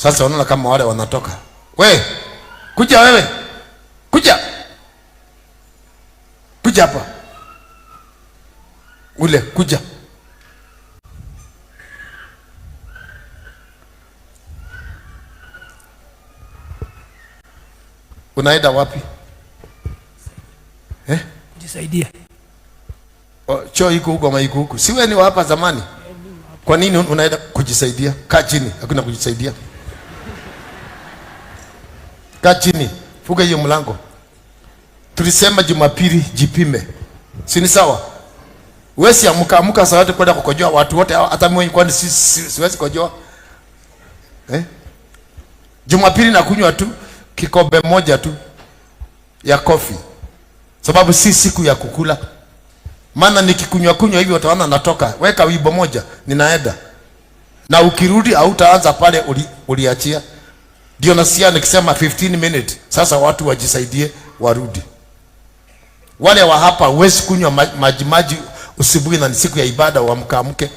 Sasa unaona kama wale wanatoka. We, kuja wewe. Kuja. Kuja hapa. Ule kuja. Unaenda wapi? Eh? Kujisaidia. O, choo iko huko ama iko huku? Si wewe ni wa hapa zamani? Kwa nini unaenda kujisaidia? Kaa chini, hakuna kujisaidia. Kaa chini, fuga hiyo mlango. Tulisema Jumapili jipime, si ni sawa? Wewe si amka amka saa yote kwenda kukojoa watu wote, hata mimi kwani siwezi kojoa eh? Jumapili nakunywa tu kikombe moja tu ya kofi, sababu si siku ya kukula. Maana nikikunywa kunywa hivi wataona natoka. Weka wimbo moja, ninaenda. Na ukirudi hautaanza pale uliachia. Ndio nasikia nikisema 15 minutes. Sasa watu wajisaidie warudi. Wale wa hapa huwezi kunywa maji maji usibuhi na ni siku ya ibada uamkaamke.